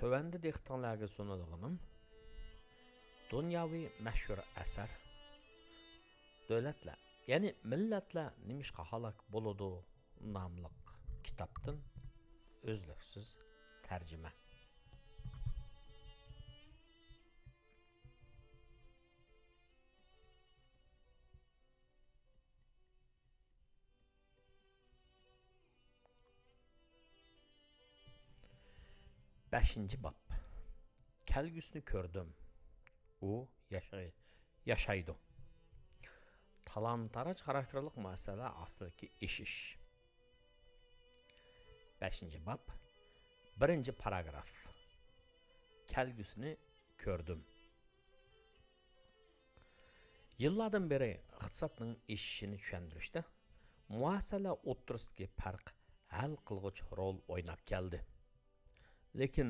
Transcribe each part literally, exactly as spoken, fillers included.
تۆۋەندە دىققىتىڭلارغا سۇنىدىغىنىم دۇنياۋى مەشھۇر ئەسەر دۆلەتلەر، يەنى مىللەتلەر نېمىشقا ھالاك بولىدۇ ناملىق كىتابتىن ئۈزلۈكسىز تەرجىمە. بەشىنچى باب. كەلگۈسىنى كۆردۈم. ئۇ ياشاي-، ياشايدۇ. تالان-تاراج خاراكتېرلىق مۇئەسسەلەر ئاستىدىكى ئېشىش. بەشىنچى باب. بىرىنچى پاراگراف. كەلگۈسىنى كۆردۈم. يىللاردىن بېرى ئىقتىسادنىڭ ئېشىشىنى چۈشەندۈرۈشتە مۇئەسسەلەر ئوتتۇرىسىدىكى پەرق ھەل قىلغۇچ رول ئويناپ كەلدى. لېكىن،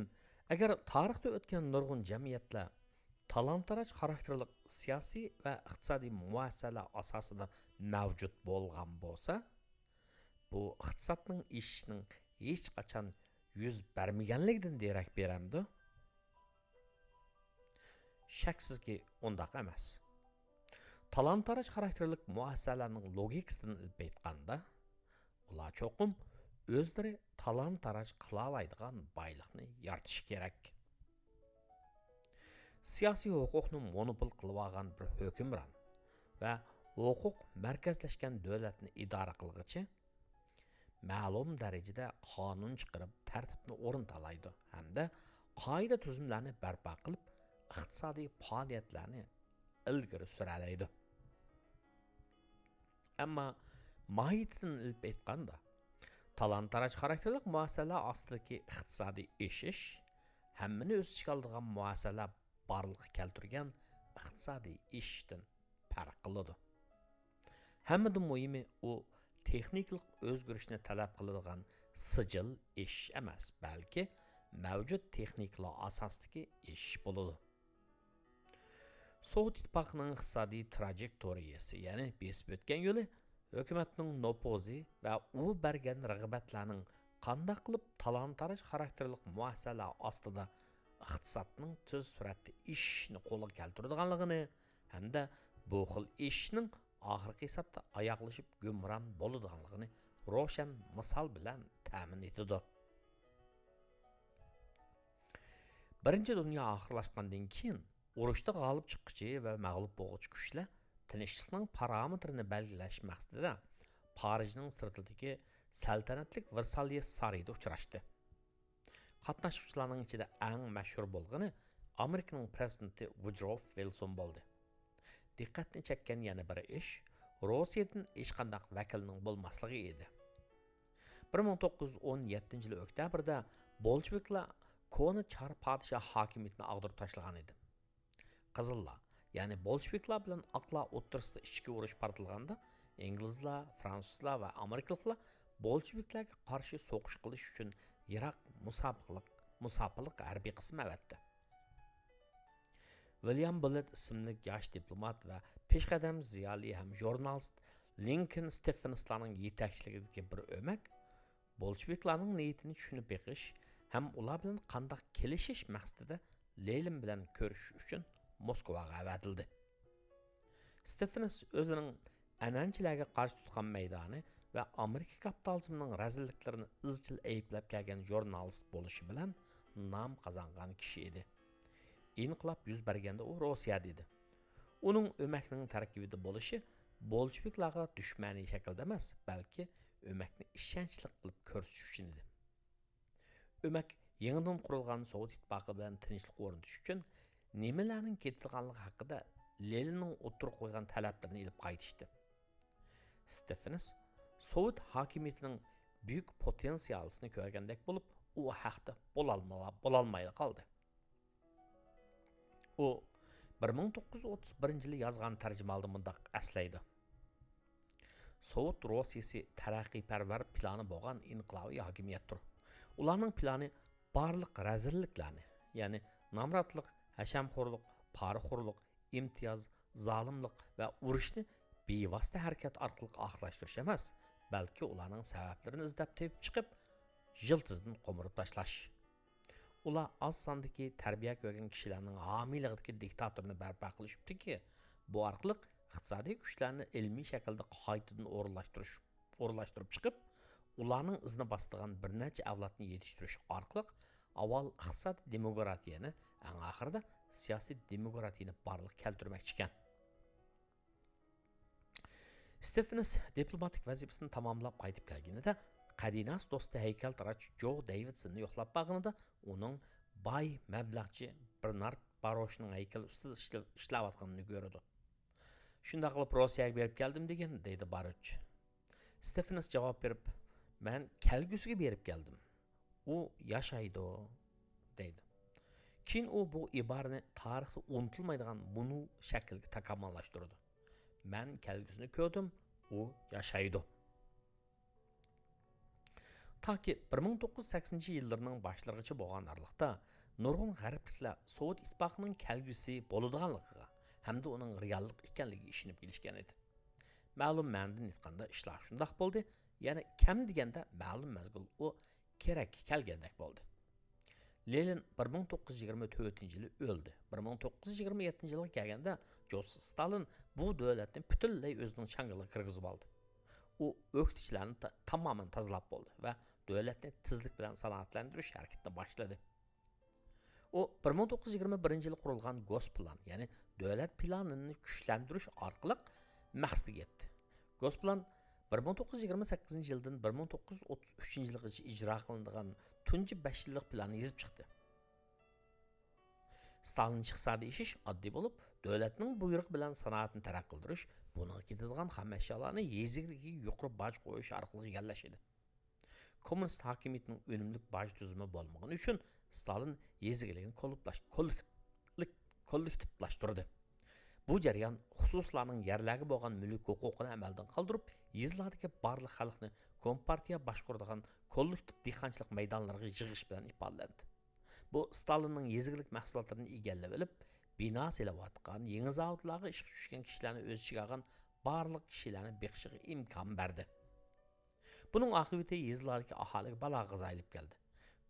ئەگەر تارىختا ئۆتكەن نۇرغۇن جەمئىيەتلەر تالان-تاراج خاراكتېرلىق سىياسىي ۋە ئىقتىسادىي مۇئەسسەلەر ئاساسىدا مەۋجۇت بولغان بولسا، بۇ ئىقتىسادنىڭ ئېشىشىنىڭ ھېچقاچان يۈز بەرمىگەنلىكىدىن دېرەك بېرەمدۇ؟ شەكسىزكى، ئۇنداق ئەمەس. تالان-تاراج خاراكتېرلىك مۇئەسسەلەرنىڭ لوگىكىسىدىن ئېلىپ ئېيتقاندا، ئۇلار چوقۇم ئۆزلىرى تالان-تاراج قىلالايدىغان بايلىقنى يارىتىشى كېرەك. سىياسىي ھوقۇقنى مونوپول قىلىۋالغان بىر ھۆكۈمران ۋە ھوقۇق مەركەزلەشكەن دۆلەتنى ئىدارە قىلغۇچى مەلۇم دەرىجىدە قانۇن چىقىرىپ، تەرتىپنى ئورنىتالايدۇ ھەمدە قائىدە-تۈزۈملەرنى بەرپا قىلىپ، ئىقتىسادىي پائالىيەتلەرنى ئىلگىرى سۈرەلەيدۇ. ئەمما ماھىيىتىدىن ئېلىپ ئېيتقاندا، تالان-تاراج خاراكتېرلىق مۇئەسسەلەر ئاستىدىكى ئىقتىسادىي ئېشىش ھەممىنى ئۆز ئىچىگە ئالىدىغان مۇئەسسەلەر بارلىققا كەلتۈرگەن ئىقتىسادىي ئېشىشتىن پەرق قىلىدۇ. ھەممىدىن مۇھىمى، ئۇ تېخنىكىلىق ئۆزگىرىشنى تەلەپ قىلىدىغان سىجىل ئېشىش ئەمەس، بەلكى مەۋجۇت تېخنىكىلار ئاساسىدىكى ئېشىش بولىدۇ. سوۋېت ئىتتىپاقىنىڭ ئىقتىسادىي تراجېكتورىيىسى، يەنى بېسىپ ئۆتكەن يولى، ھۆكۈمەتنىڭ نوپۇزى ۋە ئۇ بەرگەن رىغبەتلەرنىڭ قانداق قىلىپ تالان-تاراج خاراكتېرلىق مۇئەسسەلەر ئاستىدا ئىقتىسادنىڭ تېز سۈرئەتتە ئېشىشىنى قولغا كەلتۈرىدىغانلىقىنى ھەمدە بۇ خىل ئېشىشنىڭ ئاخىرقى ھېسابتا ئاياغلىشىپ گۇمران بولىدىغانلىقىنى روشەن مىسال بىلەن تەمىن ئېتىدۇ. بىرىنچى دۇنيا ئاخىرلاشقاندىن كېيىن، ئۇرۇشتا غالىب چىققۇچى ۋە مەغلۇپ بولغۇچى كۈچلەر تىنچلىقنىڭ پارامېتىرىنى بەلگىلەش مەقسىتىدە پارىژنىڭ سىرتىدىكى سەلتەنەتلىك ۋېرساليې سارىيىدا ئۇچراشتى. قاتناشقۇچىلارنىڭ ئىچىدە ئەڭ مەشھۇر بولغىنى ئامېرىكىنىڭ پىرېزىدېنتى ۋۇدروف ۋىلسون بولدى. دىققەتنى چەككەن يەنە بىر ئىش، روسىيەدىن ھېچقانداق ۋەكىلنىڭ بولماسلىقى ئىدى. بىر مىڭ توققۇز يۈز ئون يەتتىنچى يىلى ئۆكتەبىردە بولشېۋىكلار كونا چار پادىشاھ ھاكىمىيىتىنى ئاغدۇرۇپ تاشلىغان ئىدى. قىزىللار، يەنى بولشېۋىكلار بىلەن ئاقلار ئوتتۇرىسىدا ئىچكى ئۇرۇش پارتلىغاندا، ئىنگلىزلار، فرانسۇزلار ۋە ئامېرىكىلىقلار بولشېۋىكلارغا قارشى سوقۇش قىلىش ئۈچۈن يىراق مۇساپىلىق، مۇساپىلىق ھەربىي قىسىم ئەۋەتتى. ۋىليام بۇللېت ئىسىملىك ياش دىپلومات ۋە پېشقەدەم زىيالىي ھەم ژۇرنالىست لىنكولن ستېفېنسلارنىڭ يېتەكچىلىكىدىكى بىر ئۆمەك بولشېۋىكلارنىڭ نىيىتىنى چۈشىنىپ بېقىش ھەم ئۇلار بىلەن قانداق كېلىشىش مەقسىتىدە لېنىن بىلەن كۆرۈشۈش ئۈچۈن موسكۋاغا ئەۋەتىلدى. ستېفېنس ئۆزىنىڭ ئەنئەنىچىلەرگە قارشى تۇتقان مەيدانى ۋە ئامېرىكا كاپىتالىزمىنىڭ رەزىللىكلىرىنى ئىزچىل ئەيىبلەپ كەلگەن ژۇرنالىست بولۇشى بىلەن نام قازانغان كىشى ئىدى. ئىنقىلاب يۈز بەرگەندە ئۇ روسىيەدە ئىدى. ئۇنىڭ ئۆمەكنىڭ تەركىبىدە بولۇشى بولشېۋىكلارغا دۈشمەنىي شەكىلدە ئەمەس، بەلكى ئۆمەكنى ئىشەنچلىك قىلىپ كۆرسىتىش ئۈچۈن ئىدى. ئۆمەك يېڭىدىن قۇرۇلغان سوۋېت ئىتتىپاقى بىلەن تىنچلىق ئورنىتىش ئۈچۈن نېمىلەرنىڭ كېتىدىغانلىقى ھەققىدە لېنىننىڭ ئوتتۇرىغا قويغان تەلەپلىرىنى ئېلىپ قايتىشتى. ستېفېنس سوۋېت ھاكىمىيىتىنىڭ بۈيۈك پوتېنسىيالىسىنى كۆرگەندەك بولۇپ، ئۇ ھەقتە بولالمىلا-، بولالمايلا قالدى. ئۇ بىر مىڭ توققۇز يۈز ئوتتۇز بىرىنچى يىلى يازغان تەرجىمىھالىدا مۇنداق ئەسلەيدۇ: سوۋېت روسىيىسى تەرەققىيپەرۋەر پىلانى بولغان ئىنقىلابىي ھاكىمىيەتتۇر. ئۇلارنىڭ پىلانى بارلىق رەزىللىكلەرنى، يەنى نامراتلىق، ھەشەمخورلۇق، پارىخورلۇق، ئىمتىياز، زالىملىق ۋە ئۇرۇشنى بىۋاسىتە ھەرىكەت ئارقىلىق ئاخىرلاشتۇرۇش ئەمەس، بەلكى ئۇلارنىڭ سەۋەبلىرىنى ئىزدەپ تېپىپ چىقىپ، يىلتىزىدىن قومۇرۇپ تاشلاش. ئۇلار ئاز ساندىكى تەربىيە كۆرگەن كىشىلەرنىڭ ھامىيلىقىدىكى دىكتاتورنى بەرپا قىلىشىپتىكى، بۇ ئارقىلىق ئىقتىسادىي كۈچلەرنى ئىلمىي شەكىلدە قايتىدىن ئورۇنلاشتۇرۇش، ئورۇنلاشتۇرۇپ چىقىپ، ئۇلارنىڭ ئىزىنى باسىدىغان بىر نەچچە ئەۋلادنى يېتىشتۈرۈش ئارقىلىق ئاۋۋال ئىقتىسادىي دېموكراتىيەنى، ئەڭ ئاخىرىدا سىياسىي دېموكراتىيەنى بارلىققا كەلتۈرمەكچىكەن. ستېفېنس دىپلوماتىك ۋەزىپىسىنى تاماملاپ قايتىپ كەلگىنىدە، قەدىناس دوستى ھەيكەلتىراش جو دېۋىدسوننى يوقلاپ بارغىنىدا، ئۇنىڭ باي مەبلەغچى بېرنارد باروشنىڭ ھەيكىلى ئۈستىدە ئىشلە-، ئىشلەۋاتقىنىنى كۆرىدۇ. «شۇنداق قىلىپ روسىيەگە بېرىپ كەلدىم» دېگىن، دەيدۇ باروش. ستېفېنس جاۋاب بېرىپ، «مەن كەلگۈسىگە بېرىپ كەلدىم. ئۇ ياشايدۇ» دەيدۇ. كېيىن ئۇ بۇ ئىبارىنى تارىختا ئۇنتۇلمايدىغان مۇنۇ شەكىلگە تاكامۇللاشتۇرىدۇ: «مەن كەلگۈسىنى كۆردۈم، ئۇ ياشايدۇ.» تاكى بىر مىڭ توققۇز يۈز سەكسىنىنچى يىللىرىنىڭ باشلىرىغىچە بولغان ئارىلىقتا نۇرغۇن غەربلىكلەر سوۋېت ئىتتىپاقىنىڭ كەلگۈسى بولىدىغانلىقىغا ھەمدە ئۇنىڭ رېئاللىق ئىكەنلىكىگە ئىشىنىپ كېلىشكەن ئىدى. مەلۇم مەنىدىن ئېيتقاندا، ئىشلار شۇنداق بولدى، يەنى كەم دېگەندە مەلۇم مەزگىل ئۇ كېرەككە كەلگەندەك بولدى. لېنىن بىر مىڭ توققۇز يۈز يىگىرمە تۆتىنچى يىلى ئۆلدى. بىر مىڭ توققۇز يۈز يىگىرمە يەتتىنچى يىلغا كەلگەندە، جوزېف ستالىن بۇ دۆلەتنى پۈتۈنلەي ئۆزىنىڭ چاڭگىلىغا كىرگۈزۈپ ئالدى. ئۇ ئۆكتىچىلەرنى تا-، تامامەن تازىلاپ بولدى ۋە دۆلەتنى تېزلىك بىلەن سانائەتلەندۈرۈش ھەرىكىتىنى باشلىدى. ئۇ بىر مىڭ توققۇز يۈز يىگىرمە بىرىنچى يىلى قۇرۇلغان گوسپىلان، يەنى دۆلەت پىلانىنى كۈچلەندۈرۈش ئارقىلىق مەقسىتىگە يەتتى. گوسپىلان بىر مىڭ توققۇز يۈز يىگىرمە سەككىزىنچى يىلدىن بىر مىڭ توققۇز يۈز ئوتتۇز ئۈچىنچى يىلغىچە ئىجرا قىلىنىدىغان تۇنجى بەش يىللىق پىلاننى يېزىپ چىقتى. ستالىنچە ئىقتىسادىي ئېشىش ئاددىي بولۇپ، دۆلەتنىڭ بۇيرۇقى بىلەن سانائەتنى تەرەققىي قىلدۇرۇش، بۇنىڭغا كېتىدىغان خام ئەشيالارنى يېزا ئىگىلىكىگە يۇقىرى باج قويۇش ئارقىلىق ئىگىلەش ئىدى. كوممۇنىست ھاكىمىيىتىنىڭ ئۈنۈملۈك باج تۈزۈمى بولمىغىنى ئۈچۈن، ستالىن يېزا ئىگىلىكىنى كوللېكتىپلاش-، كوللېك-، كوللېكتىپلاشتۇردى. بۇ جەريان خۇسۇسىيلارنىڭ يەرلەرگە بولغان مۈلۈك ھوقۇقىنى ئەمەلدىن قالدۇرۇپ، يېزىلاردىكى بارلىق خەلقنى كومپارتىيە باشقۇرىدىغان كوللېكتىپ دېھقانچىلىق مەيدانلىرىغا يىغىش بىلەن ئىپادىلەندى. بۇ ستالىننىڭ يېزا ئىگىلىك مەھسۇلاتلىرىنى ئىگىلىۋېلىپ، بىنا سېلىۋاتقان يېڭى زاۋۇتلارغا ئىشقا چۈشكەن كىشىلەرنى ئۆز ئىچىگە ئالغان بارلىق كىشىلەرنى بېقىشىغا ئىمكان بەردى. بۇنىڭ ئاقىۋىتى يېزىلاردىكى ئاھالىگە بالا-غازا ئېلىپ كەلدى.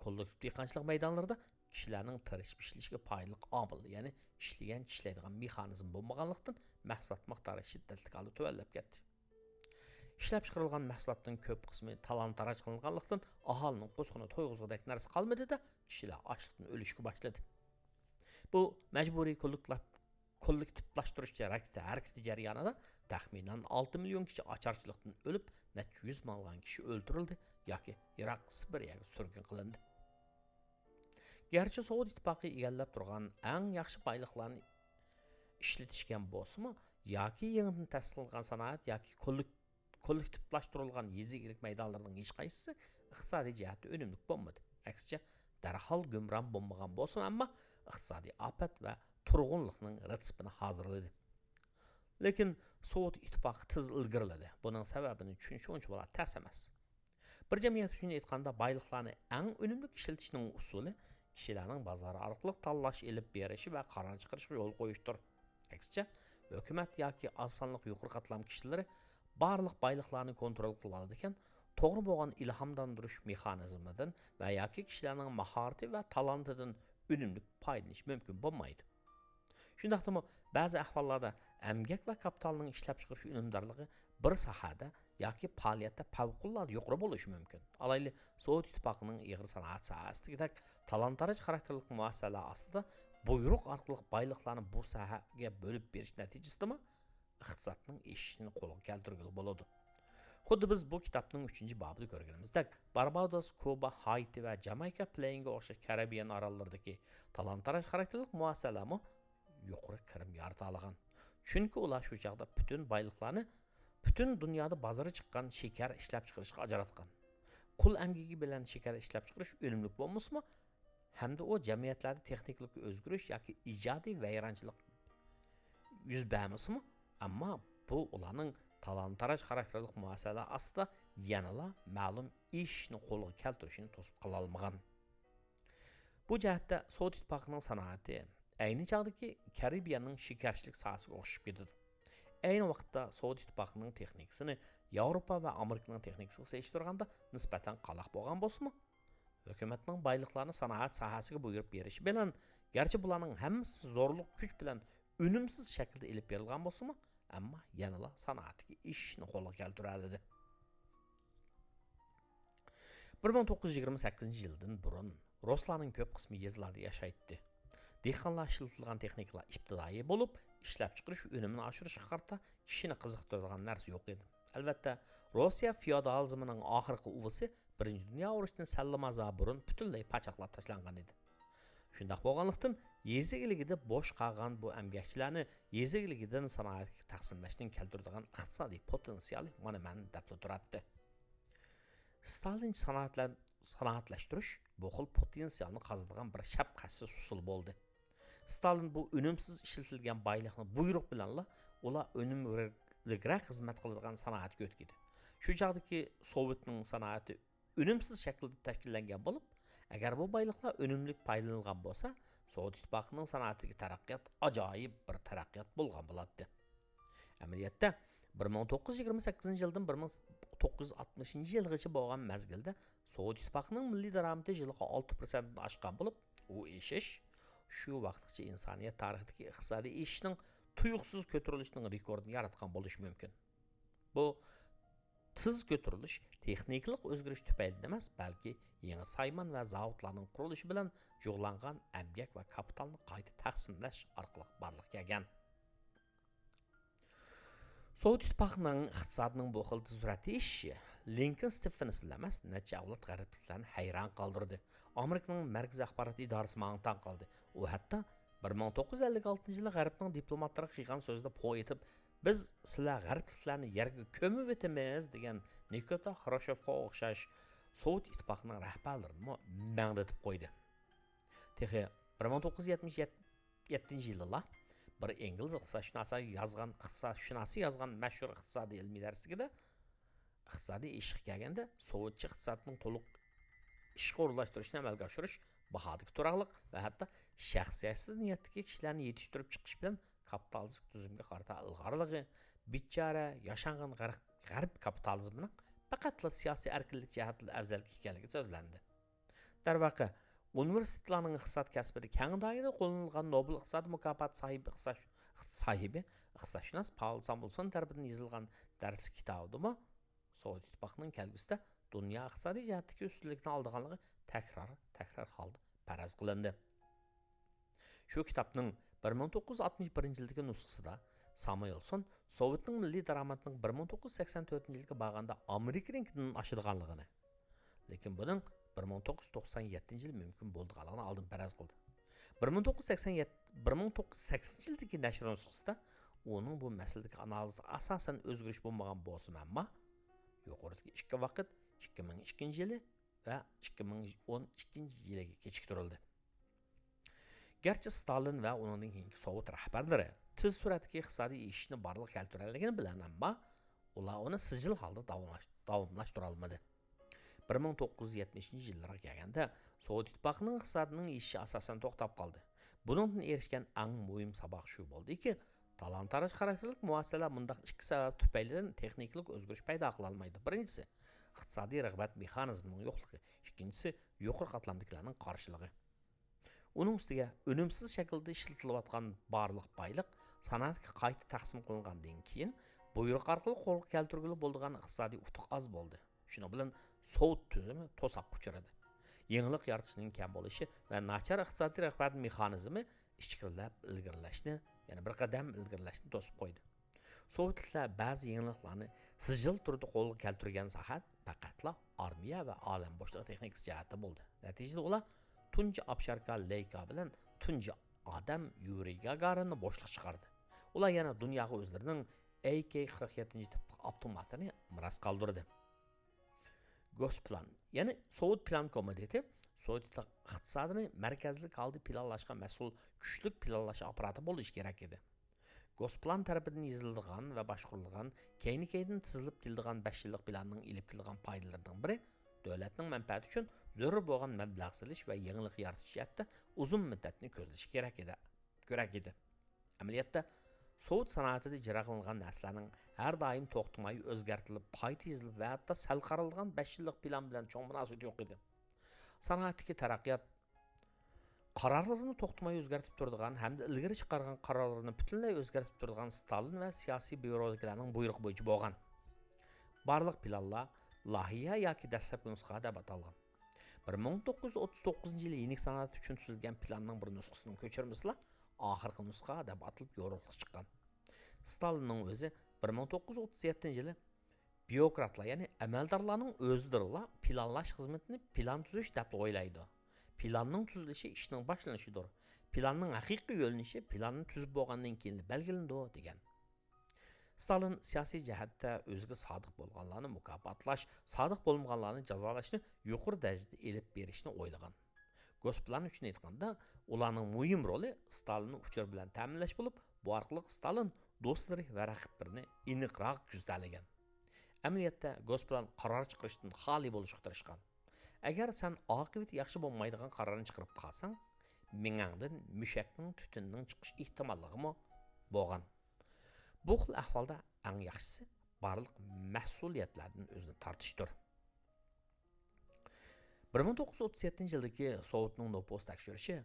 كوللېكتىپ دېھقانچىلىق مەيدانلىرىدا كىشىلەرنىڭ تىرىشىپ ئىشلىشىگە پايدىلىق ئامىل، يەنى ئىشلىگەن، چىشلەيدىغان مېخانىزم بولمىغانلىقتىن، مەھسۇلات مىقدارى شىددەتلىك ھالدا تۆۋەنلەپ كەتتى. ئىشلەپچىقىرىلغان مەھسۇلاتنىڭ كۆپ قىسمى تالان-تاراج قىلىنغانلىقتىن، ئاھالىنىڭ قورسىقىنى تويغۇزغۇدەك نەرسە قالمىدى-دە، كىشىلەر ئاچلىقتىن ئۆلۈشكە باشلىدى. بۇ مەجبۇرىي كوللېكتىپ-، كوللېكتىپلاشتۇرۇش ھەرىكىتى، ھەرىكىتى جەريانىدا تەخمىنەن ئالتە مىليون كىشى ئاچارچىلىقتىن ئۆلۈپ، نەچچە يۈز مىڭلىغان كىشى ئۆلتۈرۈلدى ياكى يىراق سىبىرىيەگە سۈرگۈن قىلىندى. گەرچە سوۋېت ئىتتىپاقى ئىگىلەپ تۇرغان ئەڭ ياخشى بايلىقلارنى ئىشلىتىشكەن بولسىمۇ، ياكى يېڭىدىن تەسىس قىلىنغان سانائەت ياكى كوللېك-، كوللېكتىپلاشتۇرۇلغان يېزا ئىگىلىك مەيدانلىرىنىڭ ھېچقايسىسى ئىقتىسادىي جەھەتتە ئۈنۈملۈك بولمىدى. ئەكسىچە، دەرھال گۇمران بولمىغان بولسىمۇ، ئەمما ئىقتىسادىي ئاپەت ۋە تۇرغۇنلۇقنىڭ رېتسېپىنى ھازىرلىدى. لېكىن سوۋېت ئىتتىپاقى تېز ئىلگىرىلىدى. بۇنىڭ سەۋەبىنى چۈشىنىش ئۇنچىۋالا تەس ئەمەس. بىر جەمئىيەت ئۈچۈن ئېيتقاندا، بايلىقلارنى ئەڭ ئۈنۈملۈك ئىشلىتىشنىڭ ئۇسۇلى كىشىلەرنىڭ بازار ئارقىلىق تاللاش ئېلىپ بېرىشى ۋە قارار چىقىرىشىغا يول قويۇشتۇر. ئەكسىچە، ھۆكۈمەت ياكى ئاز سانلىق يۇقىرى قاتلام كىشىلىرى بارلىق بايلىقلارنى كونترول قىلىۋالىدىكەن، توغرا بولغان ئىلھاملاندۇرۇش مېخانىزمىدىن ۋە ياكى كىشىلەرنىڭ ماھارىتى ۋە تالانتىدىن ئۈنۈملۈك پايدىلىنىش مۇمكىن بولمايدۇ. شۇنداقتىمۇ، بەزى ئەھۋاللاردا ئەمگەك ۋە كاپىتالنىڭ ئىشلەپچىقىرىش ئۈنۈمدارلىقى بىر ساھەدە ياكى پائالىيەتتە پەۋقۇلئاددە يۇقىرى بولۇشى مۇمكىن. ئالايلى، سوۋېت ئىتتىپاقىنىڭ ئېغىر سانائەت ساھەسىدىكىدەك تالان-تاراج خاراكتېرلىك مۇئەسسەلەر ئاستىدا بۇيرۇق ئارقىلىق بايلىقلارنى بۇ ساھەگە بۆلۈپ بېرىش نەتىجىسىدىمۇ ئىقتىسادنىڭ ئېشىشىنى قولغا كەلتۈرگىلى بولىدۇ. خۇددى بىز بۇ كىتابنىڭ ئۈچىنچى بابىدا كۆرگىنىمىزدەك، باربادوس، كۇبا، ھايتى ۋە جامايكا پلېيىنگە ئوخشاش كارىبىيەن ئاراللىرىدىكى تالان-تاراج خاراكتېرلىك مۇئەسسەلەرمۇ يۇقىرى كىرىم يارىتالىغان. چۈنكى ئۇلار شۇ چاغدا پۈتۈن بايلىقلارنى پۈتۈن دۇنيادا بازىرى چىققان شېكەر ئىشلەپچىقىرىشقا ئاجراتقان. قۇل ئەمگىكى بىلەن شېكەر ئىشلەپچىقىرىش ئۈنۈملۈك بولمىسىمۇ، ھەمدە ئۇ جەمئىيەتلەردە تېخنىكىلىق ئۆزگىرىش ياكى ئىجادىي ۋەيرانچىلىق يۈز بەرمىسىمۇ، ئەمما بۇ ئۇلارنىڭ تالان-تاراج خاراكتېرلىق مۇئەسسەلەر ئاستىدا يەنىلا مەلۇم ئېشىشنى قولغا كەلتۈرۈشىنى توسۇپ قالالمىغان. بۇ جەھەتتە سوۋېت ئىتتىپاقىنىڭ سانائىتى ئەينى چاغدىكى كارىبىيەننىڭ شېكەرچىلىك ساھەسىگە ئوخشىشىپ كېتىدۇ. ئەينى ۋاقىتتا سوۋېت ئىتتىپاقىنىڭ تېخنىكىسىنى ياۋروپا ۋە ئامېرىكىنىڭ تېخنىكىسىغا سېلىشتۇرغاندا نىسبەتەن قالاق بولغان بولسىمۇ، ھۆكۈمەتنىڭ بايلىقلارنى سانائەت ساھەسىگە بۇيرۇپ بېرىشى بىلەن، گەرچە بۇلارنىڭ ھەممىسى زورلۇق كۈچ بىلەن ئۈنۈمسىز شەكىلدە ئېلىپ بېرىلغان بولسىمۇ، ئەمما يەنىلا سانائەتتىكى ئېشىشنى قولغا كەلتۈرەلىدى. بىر مىڭ توققۇز يۈز يىگىرمە سەككىزىنچى يىلدىن بۇرۇن، رۇسلارنىڭ كۆپ قىسمى يېزىلاردا ياشايتتى. دېھقانلار ئىشلىتىدىغان تېخنىكىلار ئىپتىدائىي بولۇپ، ئىشلەپچىقىرىش ئۈنۈمىنى ئاشۇرۇشقا قارىتا كىشىنى قىزىقتۇرىدىغان نەرسە يوق ئىدى. ئەلۋەتتە، روسىيە فېئودالىزمىنىڭ ئاخىرقى ئۇۋىسى بىرىنچى دۇنيا ئۇرۇشىدىن سەللىمازا بۇرۇن پۈتۈنلەي پاچاقلاپ تاشلانغان ئىدى. شۇنداق بولغانلىقتىن، يېزا ئىگىلىكىدە بوش قالغان بۇ ئەمگەكچىلەرنى يېزا ئىگىلىكىدىن سانائەتكە تەقسىملەشنىڭ كەلتۈرىدىغان ئىقتىسادىي پوتېنسىيالى مانا مەن دەپلا تۇراتتى. ستالىنچە سانائەتلەر-، سانائەتلەشتۈرۈش بۇ خىل پوتېنسىيالنى قازىدىغان بىر شەپقەتسىز ئۇسۇل بولدى. ستالىن بۇ ئۈنۈمسىز ئىشلىتىلگەن بايلىقنى بۇيرۇق بىلەنلا ئۇلار ئۈنۈملۈكرەك خىزمەت قىلىدىغان سانائەتكە ئۆتكۈزدى. شۇ چاغدىكى سوۋېتنىڭ سانائىتى ئۈنۈمسىز شەكىلدە تەشكىللەنگەن بولۇپ، ئەگەر بۇ بايلىقلار ئۈنۈملۈك پايدىلانغان بولسا، سوۋېت ئىتتىپاقىنىڭ سانائەتتىكى تەرەققىيات ئاجايىپ بىر تەرەققىيات بولغان بولاتتى. ئەمەلىيەتتە، بىر مىڭ توققۇز يۈز يىگىرمە سەككىزىنچى يىلدىن بىر مىڭ توققۇز يۈز ئاتمىشىنچى يىلغىچە بولغان مەزگىلدە سوۋېت ئىتتىپاقىنىڭ مىللىي دارامىتى يىلىغا ئالتە پىرسەنتتىن ئاشقان بولۇپ، ئۇ ئېشىش شۇ ۋاقىتقىچە ئىنسانىيەت تارىخىدىكى ئىقتىسادىي ئېشىشنىڭ تۇيۇقسىز كۆتۈرۈلۈشىنىڭ رېكورتىنى ياراتقان بولۇشى مۇمكىن. بۇ تېز كۆتۈرۈلۈش تېخنىكىلىق ئۆزگىرىش تۈپەيلىدىن ئەمەس، بەلكى يېڭى سايمان ۋە زاۋۇتلارنىڭ قۇرۇلۇشى بىلەن جۇغلانغان ئەمگەك ۋە كاپىتالنى قايتا تەقسىملەش ئارقىلىق بارلىققا كەلگەن. سوۋېت ئىتتىپاقىنىڭ ئىقتىسادىنىڭ بۇ خىل تېز سۈرئەتتە ئېشىشى لىنكولن ستېفېنسلا ئەمەس، نەچچە ئەۋلاد غەربلىكلەرنى ھەيران قالدۇردى. ئامېرىكىنىڭ مەركىزىي ئاخبارات ئىدارىسىمۇ ھاڭ-تاڭ قالدى. ئۇ ھەتتا بىر مىڭ توققۇز يۈز ئەللىك ئالتىنچى يىلى غەربنىڭ دىپلوماتلىرىغا قىلغان سۆزىدە پو ئېتىپ، «بىز سىلەر غەربلىكلەرنى يەرگە كۆمۈۋېتىمىز» دېگەن نىكىتا خرۇشچېۋقا ئوخشاش سوۋېت ئىتتىپاقىنىڭ رەھبەرلىرىنىمۇ مەڭدىتىپ قويدى. تېخى بىر مىڭ توققۇز يۈز يەتمىش يەتتىنچى يىلىلا بىر ئىنگلىز ئىقتىسادشۇناسى يازغان، ئىقتىسادشۇناسى يازغان مەشھۇر ئىقتىسادىي ئىلمىي دەرسلىكىدە، ئىقتىسادىي ئېشىشقا كەلگەندە، سوۋېتچە ئىقتىسادنىڭ تولۇق ئىشقا ئورۇنلاشتۇرۇشنى ئەمەلگە ئاشۇرۇش، باھادىكى تۇراقلىق ۋە ھەتتا شەخسىيەتسىز نىيەتتىكى كىشىلەرنى يېتىشتۈرۈپ چىقىش بىلەن كاپىتالىستىك تۈزۈمگە قارىتا ئىلغارلىقى، بىچارە ياشانغان غەرب، غەرب كاپىتالىزمىنىڭ پەقەتلا سىياسىي ئەركىنلىك جەھەتتىلا ئەۋزەللىك ئىكەنلىكى سۆزلەندى. دەرۋەقە، ئۇنىۋېرسىتېتلارنىڭ ئىقتىساد كەسپىدە كەڭ دائىرىدە قوللىنىلغان نوبېل ئىقتىسادىي مۇكاپاتى ساھىبى ئىقتىساد-، ساھىبى، ئىقتىسادشۇناس پاۋېل سامۇېلسون تەرىپىدىن يېزىلغان دەرسلىك كىتابىدىمۇ سوۋېت ئىتتىپاقىنىڭ كەلگۈسىدە دۇنيا ئىقتىسادىي جەھەتتىكى ئۈستۈنلۈكنى ئالىدىغانلىقى تەكرار، تەكرار ھالدا پەرەز قىلىندى. شۇ كىتابنىڭ بىر مىڭ توققۇز يۈز ئاتمىش بىرىنچى يىلدىكى نۇسخىسىدا سامۇئېلسون سوۋېتنىڭ مىللىي دارامىتىنىڭ بىر مىڭ توققۇز يۈز سەكسەن تۆتىنچى يىلىغا بارغاندا ئامېرىكىنىڭكىدىن ئاشىدىغانلىقىنى، لېكىن بۇنىڭ بىر مىڭ توققۇز يۈز توقسان يەتتىنچى يىلى مۇمكىن بولىدىغانلىقىنى ئالدىن پەرەز قىلدى. بىر مىڭ توققۇز يۈز سەكسەن يەتتە، بىر مىڭ توققۇز يۈز سەكسىنىنچى يىلدىكى نەشر نۇسخىسىدا ئۇنىڭ بۇ مەسىلىدىكى ئانالىزىغا ئاساسەن ئۆزگىرىش بولمىغان بولسىمۇ، ئەمما يۇقىرىدىكى ئىككى ۋاقىت، ئىككى مىڭ ئىككىنچى يىلى ۋە ئىككى مىڭ ئون ئىككىنچى يىلىغا كېچىكتۈرۈلدى. گەرچە ستالىن ۋە ئۇنىڭدىن كېيىنكى سوۋېت رەھبەرلىرى تېز سۈرئەتتىكى ئىقتىسادىي ئېشىشنى بارلىققا كەلتۈرەلىگەن بىلەن، ئەمما ئۇلار ئۇنى سىجىل ھالدا داۋاملاش-، داۋاملاشتۇرالمىدى. بىر مىڭ توققۇز يۈز يەتمىشىنچى يىللارغا كەلگەندە، سوۋېت ئىتتىپاقىنىڭ ئىقتىسادىنىڭ ئېشىشى ئاساسەن توختاپ قالدى. بۇنىڭدىن ئېرىشكەن ئەڭ مۇھىم ساۋاق شۇ بولدىكى، تالان-تاراج خاراكتېرلىك مۇھاسىرىلەر مۇنداق ئىككى سەۋەب تۈپەيلىدىن تېخنىكىلىق ئۆزگىرىش پەيدا قىلالمايدۇ. بىرىنچىسى، ئىقتىسادىي رىغبەت مېخانىزمىنىڭ يوقلۇقى، ئىككىنچىسى، يۇقىرى قاتلامدىكىلەرنىڭ قارشىلىقى. ئۇنىڭ ئۈستىگە، ئۈنۈمسىز شەكىلدە ئىشلىتىلىۋاتقان بارلىق بايلىق سانائەتكە قايتا تەقسىم قىلىنغاندىن كېيىن، بۇيرۇق ئارقىلىق قولغا كەلتۈرگىلى بولىدىغان ئىقتىسادىي ئۇتۇق ئاز بولدى. شۇنىڭ بىلەن سوۋېت تۈزۈمى توساققا ئۇچرىدى. يېڭىلىق يارىتىشنىڭ كەم بولۇشى ۋە ناچار ئىقتىسادىي رىغبەت مېخانىزمى ئىچكىرىلەپ ئىلگىرىلەشنى، يەنى بىر قەدەم ئىلگىرىلەشنى توسۇپ قويدى. سوۋېتلار بەزى يېڭىلىقلارنى سىجىل تۈردە قولغا كەلتۈرگەن ساھە پەقەتلا ئارمىيە ۋە ئالەم بوشلۇقى تېخنىكىسى جەھەتتە بولدى. نەتىجىدە ئۇلار تۇنجى ئاپشاركا لېيكا بىلەن تۇنجى ئادەم يۇرىي گاگارىننى بوشلۇققا چىقاردى. ئۇلار يەنە دۇنياغا ئۆزلىرىنىڭ ئەي كېي قىرىق يەتتىنچى تىپ ئاپتوماتىنى مىراس قالدۇردى. گوسپلان، يەنى سوۋېت پىلان كومىتېتى سوۋېت ئىقتىسادىنى مەركەزلىك ھالدا پىلانلاشقا مەسئۇل كۈچلۈك پىلانلاش ئاپپاراتى بولۇشى كېرەك ئىدى. گوسپلان تەرىپىدىن يېزىلىدىغان ۋە باشقۇرۇلىدىغان كەينى-كەينىدىن تىزىلىپ كېلىدىغان بەش يىللىق پىلاننىڭ ئېلىپ كېلىدىغان پايدىلىرىنىڭ بىرى، دۆلەتنىڭ مەنپەئەتى ئۈچۈن زۆرۈر بولغان مەبلەغ سېلىش ۋە يېڭىلىق يارىتىش جەھەتتە ئۇزۇن مۇددەتنى كۆزلىشى كېرەك ئىدى، كېرەك ئىدى. ئەمەلىيەتتە، سوۋېت سانائىتىدە ئىجرا قىلىنغان نەرسىلەرنىڭ ھەر دائىم توختىماي ئۆزگەرتىلىپ، قايتا يېزىلىپ ۋە ھەتتا سەل قارىلىدىغان بەش يىللىق پىلان بىلەن چوڭ مۇناسىۋىتى يوق ئىدى. سانائەتتىكى تەرەققىيات قارارلىرىنى توختىماي ئۆزگەرتىپ تۇرىدىغان ھەمدە ئىلگىرى چىقارغان قارارلىرىنى پۈتۈنلەي ئۆزگەرتىپ تۇرىدىغان ستالىن ۋە سىياسىي بيۇرودىكىلەرنىڭ بۇيرۇقى بويىچە بولغان. بارلىق پىلانلار لايىھە ياكى دەسلەپكى نۇسخا دەپ ئاتالغان. بىر مىڭ توققۇز يۈز ئوتتۇز توققۇزىنچى يىلى يېنىك سانائەت ئۈچۈن تۈزۈلگەن پىلاننىڭ بىر نۇسخىسىنىڭ كۆچۈرمىسىلا ئاخىرقى نۇسخا دەپ ئاتىلىپ يورۇقلۇققا چىققان. ستالىننىڭ ئۆزى بىر مىڭ توققۇز يۈز ئوتتۇز يەتتىنچى يىلى بيۇروكراتلار، يەنى ئەمەلدارلارنىڭ ئۆزىدۇرلا پىلانلاش خىزمىتىنى پىلان تۈزۈش دەپلا ئويلايدۇ. پىلاننىڭ تۈزۈلۈشى ئىشنىڭ باشلىنىشىدۇر. پىلاننىڭ ھەقىقىي يۆنىلىشى پىلاننى تۈزۈپ بولغاندىن كېيىنلا بەلگىلىنىدۇ، دېگەن. ستالىن سىياسىي جەھەتتە ئۆزىگە سادىق بولغانلارنى مۇكاپاتلاش، سادىق بولمىغانلارنى جازالاشنى يۇقىرى دەرىجىدە ئېلىپ بېرىشنى ئويلىغان. گوسپلان ئۈچۈن ئېيتقاندا، ئۇلارنىڭ مۇھىم رولى ستالىننى ئۇچۇر بىلەن تەمىنلەش بولۇپ، بۇ ئارقىلىق ستالىن دوستلىرى ۋە رەقىبلىرىنى ئېنىقراق كۆزىتەلىگەن. ئەمەلىيەتتە، گوسپلان قارار چىقىرىشتىن خالىي بولۇشقا تىرىشقان. ئەگەر سەن ئاقىۋىتى ياخشى بولمايدىغان قارارنى چىقىرىپ قالساڭ، مېڭەڭدىن مۈشەكنىڭ تۈتۈنىنىڭ چىقىش ئېھتىماللىقىمۇ بولغان. بۇ خىل ئەھۋالدا ئەڭ ياخشىسى بارلىق مەسئۇلىيەتلەردىن ئۆزىنى تارتىشتۇر. بىر مىڭ توققۇز يۈز ئوتتۇز يەتتىنچى يىلدىكى سوۋېتنىڭ نوپۇس تەكشۈرۈشى،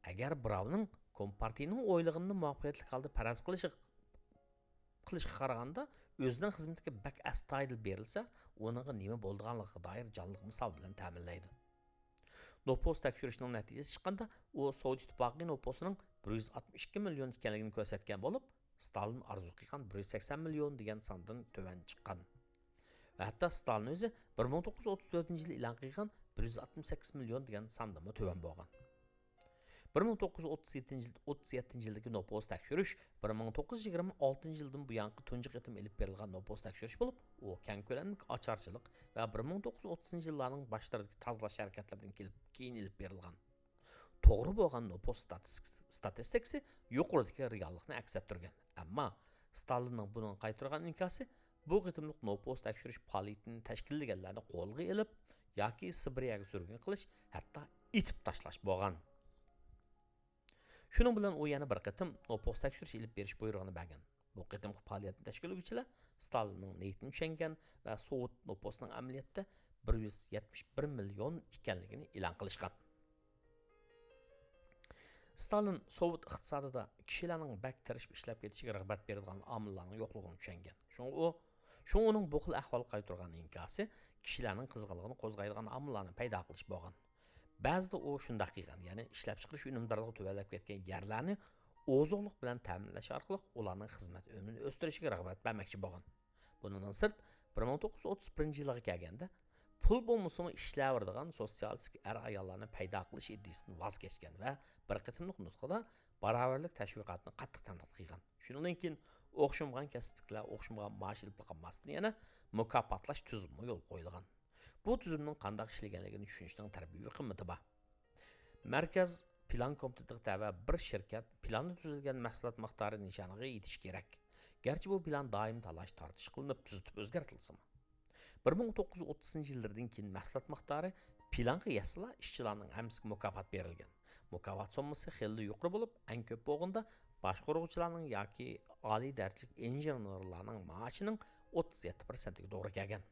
ئەگەر بىراۋنىڭ كومپارتىيىنىڭ ئويلىغىنىنى مۇۋەپپەقىيەتلىك ھالدا پەرەز قىلىشى، قىلىشقا قارىغاندا، ئۆزىنىڭ خىزمىتىگە بەك ئەستايىدىل بېرىلسە، ئۇنىڭغا نېمە بولىدىغانلىقىغا دائىر جانلىق مىسال بىلەن تەمىنلەيدۇ. نوپۇس تەكشۈرۈشنىڭ نەتىجىسى چىققاندا، ئۇ سوۋېت ئىتتىپاقى نوپۇسىنىڭ بىر يۈز ئاتمىش ئىككى مىليون ئىكەنلىكىنى كۆرسەتكەن بولۇپ، ستالىن ئارزۇ قىلغان بىر يۈز سەكسەن مىليون دېگەن ساندىن تۆۋەن چىققان. ۋە ھەتتا ستالىن ئۆزى بىر مىڭ توققۇز يۈز ئوتتۇز تۆتىنچى يىلى ئېلان قىلغان بىر يۈز ئاتمىش سەككىز مىليون دېگەن ساندىنمۇ تۆۋەن بولغان. بىر مىڭ توققۇز يۈز ئوتتۇز يەتتىنچى يىل، ئوتتۇز يەتتىنچى يىلدىكى نوپۇس تەكشۈرۈش بىر مىڭ توققۇز يۈز يىگىرمە ئالتىنچى يىلدىن بۇيانقى تۇنجى قېتىم ئېلىپ بېرىلغان نوپۇس تەكشۈرۈش بولۇپ، ئۇ كەڭ كۆلەملىك ئاچارچىلىق ۋە بىر مىڭ توققۇز يۈز ئوتتۇزىنچى يىللارنىڭ باشلىرىدىكى تازىلاش ھەرىكەتلىرىدىن كېلىپ، كېيىن ئېلىپ بېرىلغان. توغرا بولغان نوپۇس ستاتىستىكىسى يۇقىرىدىكى رېئاللىقنى ئەكس ئەتتۈرگەن. ئەمما ستالىننىڭ بۇنىڭغا قايتۇرغان ئىنكاسى بۇ قېتىملىق نوپۇس تەكشۈرۈش پائالىيىتىنى تەشكىللىگەنلەرنى قولغا ئېلىپ ياكى سىبىرىيەگە سۈرگۈن قىلىش، ھەتتا ئېتىپ تاشلاش بولغان. شۇنىڭ بىلەن ئۇ يەنە بىر قېتىم نوپۇس تەكشۈرۈش ئېلىپ بېرىش بۇيرۇقىنى بەرگەن. بۇ قېتىمقى پائالىيەتنى تەشكىللىگۈچىلەر ستالىننىڭ نىيىتىنى چۈشەنگەن ۋە سوۋېت نوپۇسىنىڭ ئەمەلىيەتتە بىر يۈز يەتمىش بىر مىليون ئىكەنلىكىنى ئېلان قىلىشقان. ستالىن سوۋېت ئىقتىسادىدا كىشىلەرنىڭ بەك تىرىشىپ ئىشلەپ كېتىشىگە رىغبەت بېرىدىغان ئامىللارنىڭ يوقلۇقىنى چۈشەنگەن. شۇڭا ئۇ، شۇڭا ئۇنىڭ بۇ خىل ئەھۋالغا قايتۇرغان ئىنكاسى كىشىلەرنىڭ قىزغىنلىقىنى قوزغايدىغان ئامىللارنى پەيدا قىلىش بولغان. بەزىدە ئۇ شۇنداق قىلغان، يەنى ئىشلەپچىقىرىش ئۈنۈمدارلىقى تۆۋەنلەپ كەتكەن يەرلەرنى ئوزۇقلۇق بىلەن تەمىنلەش ئارقىلىق ئۇلارنىڭ خىزمەت ئۈنۈمىنى ئۆستۈرۈشىگە رىغبەت بەرمەكچى بولغان. بۇنىڭدىن سىرت، بىر مىڭ توققۇز يۈز ئوتتۇز بىرىنچى يىلغا كەلگەندە، پۇل بولمىسىمۇ ئىشلەۋېرىدىغان سوتسىيالىستىك ئەر-ئاياللارنى پەيدا قىلىش ئىدىيىسىدىن ۋاز كەچكەن ۋە بىر قېتىملىق نۇتقىدا باراۋەرلىك تەشۋىقاتىنى قاتتىق تەنقىد قىلغان. شۇنىڭدىن كېيىن ئوخشىمىغان كەسىپلىكلەر ئوخشىمىغان مائاش ئېلىپلا قالماستىن، يەنە مۇكاپاتلاش تۈزۈمىمۇ يولغا قويۇلغان. بۇ تۈزۈمنىڭ قانداق ئىشلىگەنلىكىنى چۈشىنىشنىڭ تەربىيىۋى قىممىتى بار. مەركەز پىلان كومىتېتىغا تەۋە بىر شىركەت پىلاندا تۈزۈلگەن مەھسۇلات مىقدارى نىشانىغا يېتىشى كېرەك. گەرچە بۇ پىلان دائىم تالاش-تارتىش قىلىنىپ، تۈزىتىپ ئۆزگەرتىلسىمۇ. بىر مىڭ توققۇز يۈز ئوتتۇزىنچى يىللىرىدىن كېيىن مەھسۇلات مىقدارى پىلانغا يەتسىلا، ئىشچىلارنىڭ ھەممىسىگە مۇكاپات بېرىلگەن. مۇكاپات سوممىسى خېلىلا يۇقىرى بولۇپ، ئەڭ كۆپ بولغاندا باشقۇرغۇچىلارنىڭ ياكى ئالىي دەرىجىلىك ئىنژېنېرلارنىڭ مائاشىنىڭ ئوتتۇز يەتتە پىرسەنتىگە توغرا كەلگەن.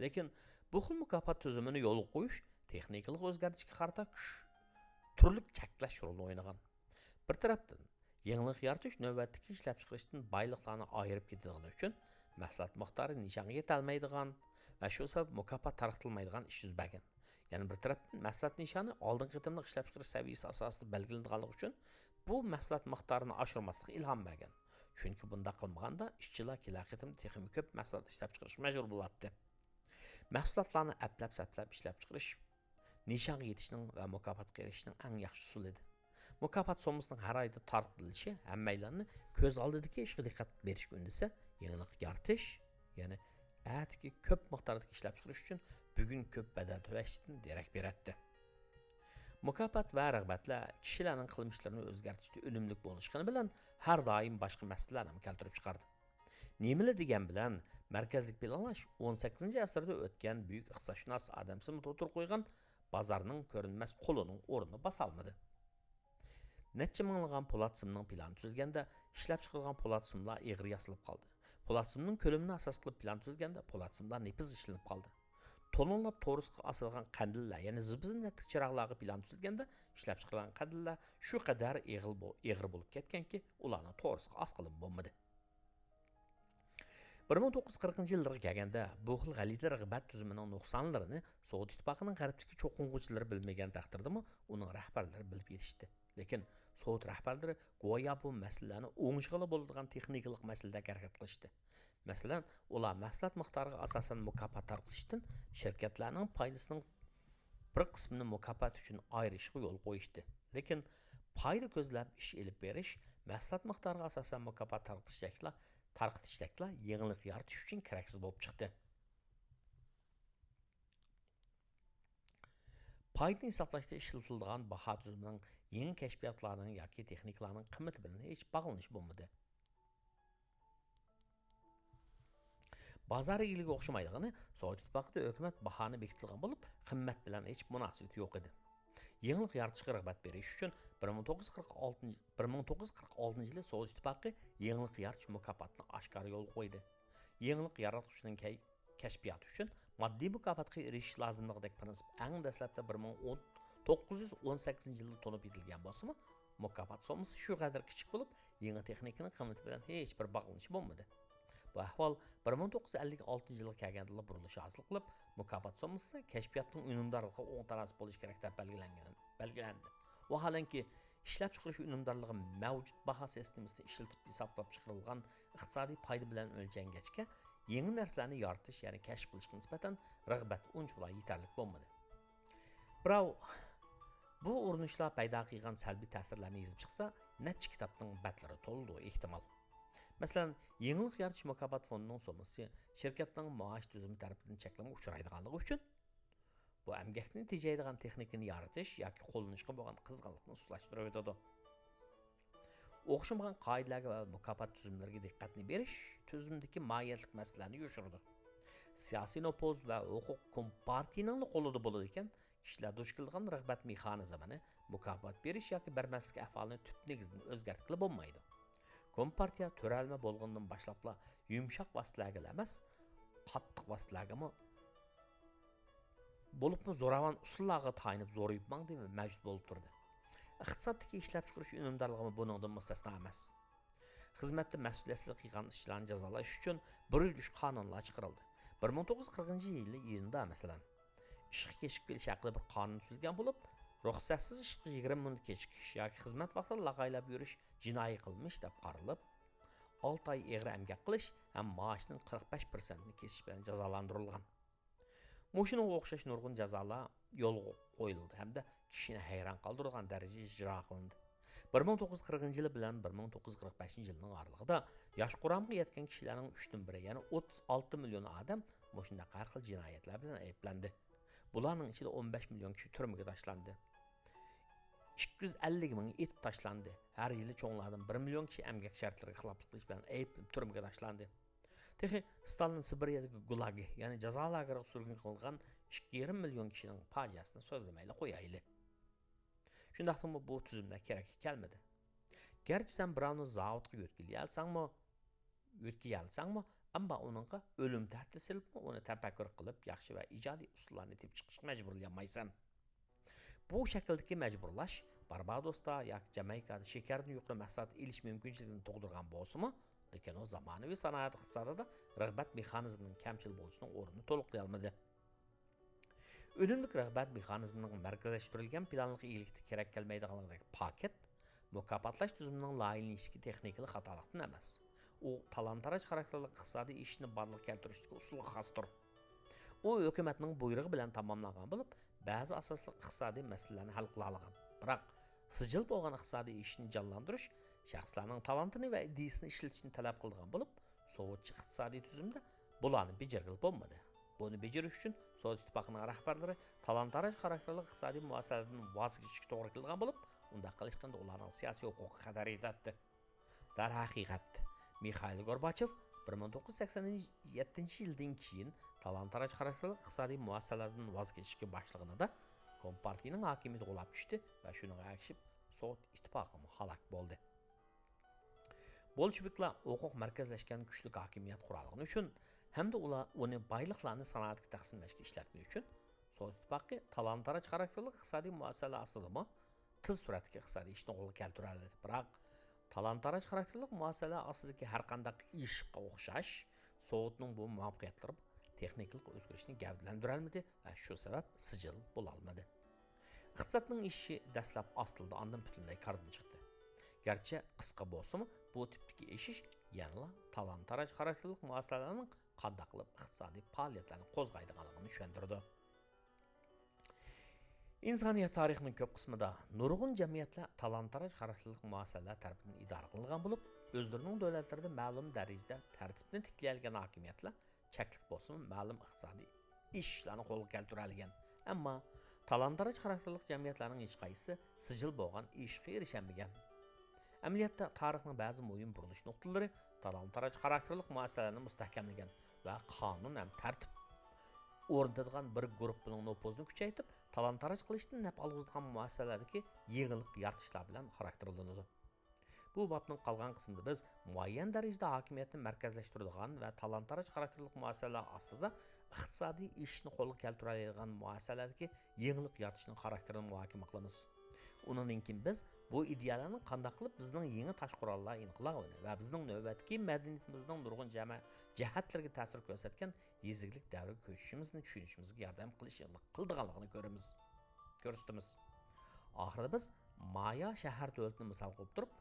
لېكىن بۇ خىل مۇكاپات تۈزۈمىنى يولغا قويۇش تېخنىكىلىق ئۆزگەرتىشكە قارىتا كۈچ، تۈرلۈك چەكلەش رولىنى ئوينىغان. بىر تەرەپتىن، يېڭىلىق يارىتىش نۆۋەتتىكى ئىشلەپچىقىرىشتىن بايلىقلارنى ئايرىپ كېتىدىغىنى ئۈچۈن، مەھسۇلات مىقدارى نىشانغا يېتەلمەيدىغان ۋە شۇ سەۋەب مۇكاپات تارقىتىلمايدىغان ئىش يۈز بەرگەن. يەنە بىر تەرەپتىن، مەھسۇلات نىشانى ئالدىنقى قېتىملىق ئىشلەپچىقىرىش سەۋىيەسى ئاساسىدا بەلگىلىنىدىغانلىقى ئۈچۈن، بۇ مەھسۇلات مىقدارىنى ئاشۇرماسلىققا ئىلھام بەرگەن. چۈنكى بۇنداق قىلمىغاندا، ئىشچىلار كېلەر قېتىمدا تېخىمۇ كۆپ مەھسۇلات ئىشلەپچىقىرىشقا مەجبۇر بولاتتى. مەھسۇلاتلارنى ئەپلەپ-سەپلەپ ئىشلەپچىقىرىش نىشانغا يېتىشنىڭ ۋە مۇكاپاتقا ئېرىشىشنىڭ ئەڭ ياخشى ئۇسۇلى ئىدى. مۇكاپات سوممىسىنىڭ ھەر ئايدا تارقىتىلىشى ھەممەيلەننى كۆز ئالدىدىكى ئىشقا دىققەت بېرىشكە ئۈندىسە، يېڭىلىق يارىتىش، يەنى ئەتىكى كۆپ مىقداردىكى ئىشلەپچىقىرىش ئۈچۈن بۈگۈن كۆپ بەدەل تۆلەشتىن دېرەك بېرەتتى. مۇكاپات ۋە رىغبەتلەر كىشىلەرنىڭ قىلمىشلىرىنى ئۆزگەرتىشتە ئۈنۈملۈك بولۇشقىنى بىلەن، ھەر دائىم باشقا مەسىلىلەرنىمۇ كەلتۈرۈپ چىقاردى. نېمىلا دېگەن بىلەن، مەركەزلىك پىلانلاش ئون سەككىزىنچى ئەسىردە ئۆتكەن بۈيۈك ئىقتىسادشۇناس ئادەم سمىت ئوتتۇرىغا قويغان بازارنىڭ كۆرۈنمەس قولىنىڭ ئورنىنى باسالمىدى. نەچچە مىڭلىغان پولات سىمنىڭ پىلانى تۈزۈلگەندە، ئىشلەپچىقىرىلغان پولات سىملار ئېغىر ياسىلىپ قالدى. پولات سىمنىڭ كۆلىمىنى ئاساس قىلىپ پىلان تۈزۈلگەندە، پولات سىملار نېپىز ئىشلىنىپ قالدى. توننىلاپ تورۇسقا ئاسىلغان قەندىللەر، يەنى زىبۇ-زىننەتلىك چىراغلارغا پىلان تۈزۈلگەندە، ئىشلەپچىقىرىلغان قەندىللەر شۇ قەدەر ئېغىر بو-، ئېغىر بولۇپ كەتكەنكى، ئۇلارنى تورۇسقا ئاسقىلىمۇ بولمىدى. بىر مىڭ توققۇز يۈز قىرىقىنچى يىللارغا كەلگەندە، بۇ خىل غەلىتە رىغبەت تۈزۈمىنىڭ نۇقسانلىرىنى سوۋېت ئىتتىپاقىنىڭ غەربتىكى چوقۇنغۇچىلىرى بىلمىگەن تەقدىردىمۇ، ئۇنىڭ رەھبەرلىرى بىلىپ يېتىشتى. لېكىن سوۋېت رەھبەرلىرى گويا بۇ مەسىلىلەرنى ئوڭشىغىلى بولىدىغان تېخنىكىلىق مەسىلىدەك ھەرىكەت قىلىشتى. مەسىلەن، ئۇلار مەھسۇلات مىقدارىغا ئاساسەن مۇكاپات تارقىتىشتىن شىركەتلەرنىڭ پايدىسىنىڭ بىر قىسمىنى مۇكاپات ئۈچۈن ئايرىشقا يول قويۇشتى. لېكىن پايدا كۆزلەپ ئىش ئېلىپ بېرىش، مەھسۇلات مىقدارىغا ئاساسەن مۇكاپات تارقىتىشتەكلا، تارقىتىشتەكلا يېڭىلىق يارىتىش ئۈچۈن كېرەكسىز بولۇپ چىقتى. پايدىنى ھېسابلاشتا ئىشلىتىلىدىغان باھا تۈزۈمىنىڭ يېڭى كەشپىياتلارنىڭ ياكى تېخنىكىلارنىڭ قىممىتى بىلەن ھېچ باغلىنىشى بولمىدى. بازار ئىگىلىكىگە ئوخشىمايدىغىنى، سوۋېت ئىتتىپاقىدا ھۆكۈمەت باھانى بېكىتىدىغان بولۇپ، قىممەت بىلەن ھېچ مۇناسىۋىتى يوق ئىدى. يېڭىلىق يارىتىشقا رىغبەت بېرىش ئۈچۈن بىر مىڭ توققۇز يۈز قىرىق ئالتىنچى، بىر مىڭ توققۇز يۈز قىرىق ئالتىنچى يىلى سوۋېت ئىتتىپاقى يېڭىلىق يارىتىش مۇكاپاتىنى ئاشكارا يولغا قويدى. يېڭىلىق ياراتقۇچىنىڭ كەي-، كەشپىياتى ئۈچۈن ماددىي مۇكاپاتقا ئېرىشىش لازىملىقىدەك پىرىنسىپ ئەڭ دەسلەپتە بىر مىڭ توققۇز يۈز ئون سەككىزىنچى يىلدا تونۇپ يېتىلگەن بولسىمۇ، مۇكاپات سوممىسى شۇ قەدەر كىچىك بولۇپ، يېڭى تېخنىكىنىڭ قىممىتى بىلەن ھېچبىر باغلىنىشى بولمىدى. بۇ ئەھۋال بىر مىڭ توققۇز يۈز ئەللىك ئالتىنچى يىلغا كەلگەندىلا بۇرۇلۇش ھاسىل قىلىپ، مۇكاپات سوممىسى كەشپىياتنىڭ ئۈنۈمدارلىقىغا ئوڭ تارازا بولۇشى كېرەك دەپ بەلگىلەنگەن، بەلگىلەندى. ۋاھالەنكى، ئىشلەپچىقىرىش ئۈنۈمدارلىقى مەۋجۇت باھا سىستېمىسىنى ئىشلىتىپ ھېسابلاپ چىقىرىلغان ئىقتىسادىي پايدا بىلەن ئۆلچەنگەچكە، يېڭى نەرسىلەرنى يارىتىش، يەنى كەشىپ قىلىشقا نىسبەتەن رىغبەت ئۇنچىۋالا يېتەرلىك بولمىدى. بىراۋ بۇ ئۇرۇنۇشلار پەيدا قىلغان سەلبىي تەسىرلەرنى يېزىپ چىقسا، نەچچە كىتابنىڭ بەتلىرى تولىدۇ، ئېھتىمال. مەسىلەن، يېڭىلىق يارىتىش مۇكاپات فوندىنىڭ سوممىسى شىركەتنىڭ مائاش تۈزۈمى تەرىپىدىن چەكلىمىگە ئۇچرايدىغانلىقى ئۈچۈن، بۇ ئەمگەكنى تېجەيدىغان تېخنىكىنى يارىتىش ياكى قوللىنىشقا بولغان قىزغىنلىقنى ئۇستىلاشتۇرۇۋېتىدۇ. ئوخشىمىغان قائىدىلەرگە ۋە مۇكاپات تۈزۈملىرىگە دىققەتنى بېرىش تۈزۈمدىكى ماھىيەتلىك مەسىلىلەرنى يوشۇرىدۇ. سىياسىي نوپۇز ۋە ھوقۇق كومپارتىيىنىڭلا قولىدا بولىدىكەن، كىشىلەر دۇچ كېلىدىغان رىغبەت مېخانىزمىنى مۇكاپات بېرىش ياكى بەرمەسلىك ئەھۋالىنى تۈپ نېگىزدىن ئۆزگەرتكىلى بولمايدۇ. كومپارتىيە تۆرەلمە بولغىنىدىن باشلاپلا يۇمشاق ۋاسىتىلەرگىلا ئەمەس، قاتتىق ۋاسىتىلەرگىمۇ بولۇپمۇ زوراۋان ئۇسۇللارغا تايىنىپ زورىيىپ ماڭدى ۋە مەۋجۇت بولۇپ تۇردى. ئىقتىسادتىكى ئىشلەپچىقىرىش ئۈنۈمدارلىقىمۇ بۇنىڭدىن مۇستەسنا ئەمەس. خىزمەتتە مەسئۇلىيەتسىزلىك قىلغان ئىشچىلارنى جازالاش ئۈچۈن بىر يۈرۈش قانۇنلار چىقىرىلدى. بىر مىڭ توققۇز يۈز قىرىقىنچى يىلى ئىيۇندا، مەسىلەن، ئىشقا كېچىكىپ كېلىش ھەققىدە بىر قانۇن تۈزۈلگەن بولۇپ، رۇخسەتسىز ئىشقا يىگىرمە مىنۇت كېچىكىش ياكى خىزمەت ۋاقتىدا لاقايلاپ يۈرۈش جىنايى قىلمىش دەپ قارىلىپ، ئالتە ئاي ئېغىر ئەمگەك قىلىش ھەم مائاشنىڭ قىرىق بەش پىرسەنتىنى كېسىش بىلەن جازالاندۇرۇلغان. مۇشۇنىڭغا ئوخشاش نۇرغۇن جازالار يولغا قويۇلدى ھەمدە كىشىنى ھەيران قالدۇرىدىغان دەرىجىدە ئىجرا قىلىندى. بىر مىڭ توققۇز يۈز قىرىقىنچى يىلى بىلەن بىر مىڭ توققۇز يۈز قىرىق بەشىنچى يىلنىڭ ئارىلىقىدا ياش قۇرامىغا يەتكەن كىشىلەرنىڭ ئۈچتىن بىرى، يەنى ئوتتۇز ئالتە مىليون ئادەم مۇشۇنداق ھەر خىل جىنايەتلەر بىلەن ئەيىبلەندى. بۇلارنىڭ ئىچىدە ئون بەش مىليون كىشى تۈرمىگە تاشلاندى. ئىككى يۈز ئەللىك مىڭى ئېتىپ تاشلاندى. ھەر يىلى چوڭلاردىن بىر مىليون كىشى ئەمگەك شەرتلىرىگە خىلاپلىق قىلىش بىلەن ئەيىبلىنىپ تۈرمىگە تاشلاندى. تېخى ستالىن سىبىرىيەدىكى گۇلاگى، يەنى جازا لاگېرىغا سۈرگۈن قىلىنغان ئىككى يېرىم مىليون كىشىنىڭ پاجىئەسىنى سۆزلىمەيلا قويايلى. شۇنداقتىمۇ بۇ تۈزۈملەر كېرەككە كەلمىدى. گەرچە سەن بىراۋنى زاۋۇتقا يۆتكىلىيەلىسەڭمۇ، يۆتكىيەلىسەڭمۇ، ئەمما ئۇنىڭغا ئۆلۈم تەھدىتى سېلىپمۇ، ئۇنى تەپەككۇر قىلىپ، ياخشى ۋە ئىجادىي ئۇسۇللارنى تېپىپ چىقىشقا مەجبۇرلىيالمايسەن. بۇ شەكىلدىكى مەجبۇرلاش باربادوستا ياكى جامايكادا شېكەردىن يۇقىرى مەھسۇلات ئېلىش مۇمكىنچىلىكىنى تۇغدۇرغان بولسىمۇ، لېكىن ئۇ زامانىۋى سانائەت ئىقتىسادىدا رىغبەت مېخانىزمىنىڭ كەمچىل بولۇشىنىڭ ئورنىنى تولۇقلىيالمىدى. ئۈنۈملۈك رىغبەت مېخانىزمىنىڭ مەركەزلەشتۈرۈلگەن پىلانلىق ئىگىلىكتە كېرەك كەلمەيدىغانلىقىدەك پاكىت، مۇكاپاتلاش تۈزۈمىنىڭ لايىھىلىنىشتىكى تېخنىكىلىق خاتالىقتىن ئەمەس. ئۇ تالان-تاراج خاراكتېرلىك ئىقتىسادىي ئېشىشنى بارلىققا كەلتۈرۈشتىكى ئۇسۇلغا خاستۇر. ئۇ ھۆكۈمەتنىڭ بۇيرۇقى بىلەن تاماملانغان بولۇپ، بەزى ئاساسلىق ئىقتىسادىي مەسىلىلەرنى ھەل قىلالىغان. بىراق، سىجىل بولغان ئىقتىسادىي ئېشىشنى جانلاندۇرۇش شەخسلەرنىڭ تالانتىنى ۋە ئىدىيىسىنى ئىشلىتىشنى تەلەپ قىلىدىغان بولۇپ، سوۋېتچە ئىقتىسادىي تۈزۈمدە بۇلارنى بېجىرگىلى بولمىدى. بۇنى بېجىرىش ئۈچۈن سوۋېت ئىتتىپاقىنىڭ رەھبەرلىرى تالان-تاراج خاراكتېرلىك ئىقتىسادىي مۇئەسسەلىرىدىن ۋاز كېچىشكە توغرا كېلىدىغان بولۇپ، ئۇنداق قىلىشقا ئۇلارنىڭ سىياسىي ھوقۇقى قەدەر يېتەتتى. دەرھەقىقەت، مىخائىل گورباچېف بىر مىڭ توققۇز يۈز سەكسەن يەتتىنچى يىلدىن كېيىن تالان-تاراج خاراكتېرلىك ئىقتىسادىي مۇئەسسەسىلەردىن ۋاز كېچىشكە باشلىغىنىدا، كومپارتىيىنىڭ ھاكىمىيىتى غۇلاپ چۈشتى ۋە شۇنىڭغا ئەگىشىپ سوۋېت ئىتتىپاقىمۇ ھالاك بولدى. بولشېۋىكلار ھوقۇق مەركەزلەشكەن كۈچلۈك ھاكىمىيەت قۇرالىغىنى ئۈچۈن، ھەمدە ئۇلار ئۇنى بايلىقلارنى سانائەتكە تەقسىملەشكە ئىشلەتكىنى ئۈچۈن، سوۋېت ئىتتىپاقى تالان-تاراج خاراكتېرلىك ئىقتىسادىي مۇئەسسەلەر ئاستىدىمۇ تېز سۈرئەتتىكى ئىقتىسادىي ئېشىشنى قولغا كەلتۈرەلىدى. بىراق، تالان-تاراج خاراكتېرلىك مۇئەسسەلەر ئاستىدىكى ھەرقانداق ئىشقا ئوخشاش، سوۋېتنىڭ بۇ مۇۋەپپەقىيەتلىرى تېخنىكىلىق ئۆزگىرىشنى گەۋدىلەندۈرەلمىدى ۋە شۇ سەۋەب سىجىل بولالمىدى. ئىقتىسادنىڭ ئېشىشى دەسلەپ ئاستىلىدا، ئاندىن پۈتۈنلەي كاردىن چىقتى. گەرچە قىسقا بولسىمۇ، بۇ تىپتىكى ئېشىش يەنىلا تالان-تاراج خاراكتېرلىك مۇئەسسەلەرنىڭ قانداق قىلىپ ئىقتىسادىي پائالىيەتلەرنى قوزغايدىغانلىقىنى چۈشەندۈرىدۇ. ئىنسانىيەت تارىخىنىڭ كۆپ قىسمىدا نۇرغۇن جەمئىيەتلەر تالان-تاراج خاراكتېرلىك مۇئەسسەلەر تەرىپىدىن ئىدارە قىلىنغان بولۇپ، ئۆزلىرىنىڭ دۆلەتلىرىدە مەلۇم دەرىجىدە تەرتىپنى تىكلىيەلىگەن ھاكىمىيەتلەر چەكلىك بولسىمۇ، مەلۇم ئىقتىسادىي ئېشىشلارنى قولغا كەلتۈرەلىگەن. ئەمما تالان-تاراج خاراكتېرلىك جەمئىيەتلەرنىڭ ھېچقايسىسى سىجىل بولغان ئېشىشقا ئېرىشەلمىگەن. ئەمەلىيەتتە، تارىخنىڭ بەزى مۇھىم بۇرۇلۇش نۇقتىلىرى تالان-تاراج خاراكتېرلىك مۇئەسسەلەرنى مۇستەھكەملىگەن ۋە قانۇن ھەم تەرتىپ ئورنىتىدىغان بىر گۇرۇپپىنىڭ نوپۇزىنى كۈچەيتىپ، تالان-تاراج قىلىشتىن نەپ ئالغۇزىدىغان مۇئەسسەلەردىكى يېڭىلىق يارىتىشلار بىلەن خاراكتېرلىنىدۇ. بۇ بابنىڭ قالغان قىسمىدا بىز مۇئەييەن دەرىجىدە ھاكىمىيەتنى مەركەزلەشتۈرىدىغان ۋە تالان-تاراج خاراكتېرلىك مۇئەسسەلەر ئاستىدا ئىقتىسادىي ئېشىشنى قولغا كەلتۈرەلەيدىغان مۇئەسسەلەردىكى يېڭىلىق يارىتىشنىڭ خاراكتېرىنى مۇھاكىمە قىلىمىز. ئۇنىڭدىن كېيىن بىز بۇ ئىدىيەلەرنىڭ قانداق قىلىپ بىزنىڭ يېڭى تاش قوراللار ئىنقىلابىنى ۋە بىزنىڭ نۆۋەتتىكى مەدەنىيىتىمىزنىڭ نۇرغۇن جەمە-، جەھەتلىرىگە تەسىر كۆرسەتكەن يېزا ئىگىلىك دەۋرىگە كۆچۈشىمىزنى چۈشىنىشىمىزگە ياردەم قىلىش قىلىدىغانلىقىنى كۆرىمىز، كۆرسىتىمىز. ئاخىرىدا بىز مايا شەھەر دۆلىتىنى مىسال قىلىپ تۇرۇپ،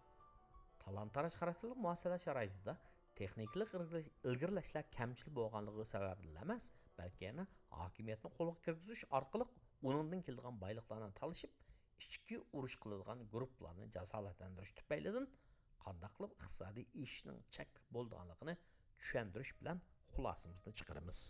تالان-تاراج خاراكتېرلىك مۇئەسسەلەر شارائىتىدا تېخنىكىلىق ئىلگىرىلەشلەر كەمچىل بولغانلىقى سەۋەبىدىن ئەمەس، بەلكى يەنە ھاكىمىيەتنى قولغا كىرگۈزۈش ئارقىلىق ئۇنىڭدىن كېلىدىغان بايلىقلارنى تالىشىپ، ئىچكى ئۇرۇش قىلىدىغان گۇرۇپپىلارنى جاسارەتلەندۈرۈش تۈپەيلىدىن قانداق قىلىپ ئىقتىسادىي ئېشىشنىڭ چەكلىك بولىدىغانلىقىنى چۈشەندۈرۈش بىلەن خۇلاسىمىزنى چىقىرىمىز.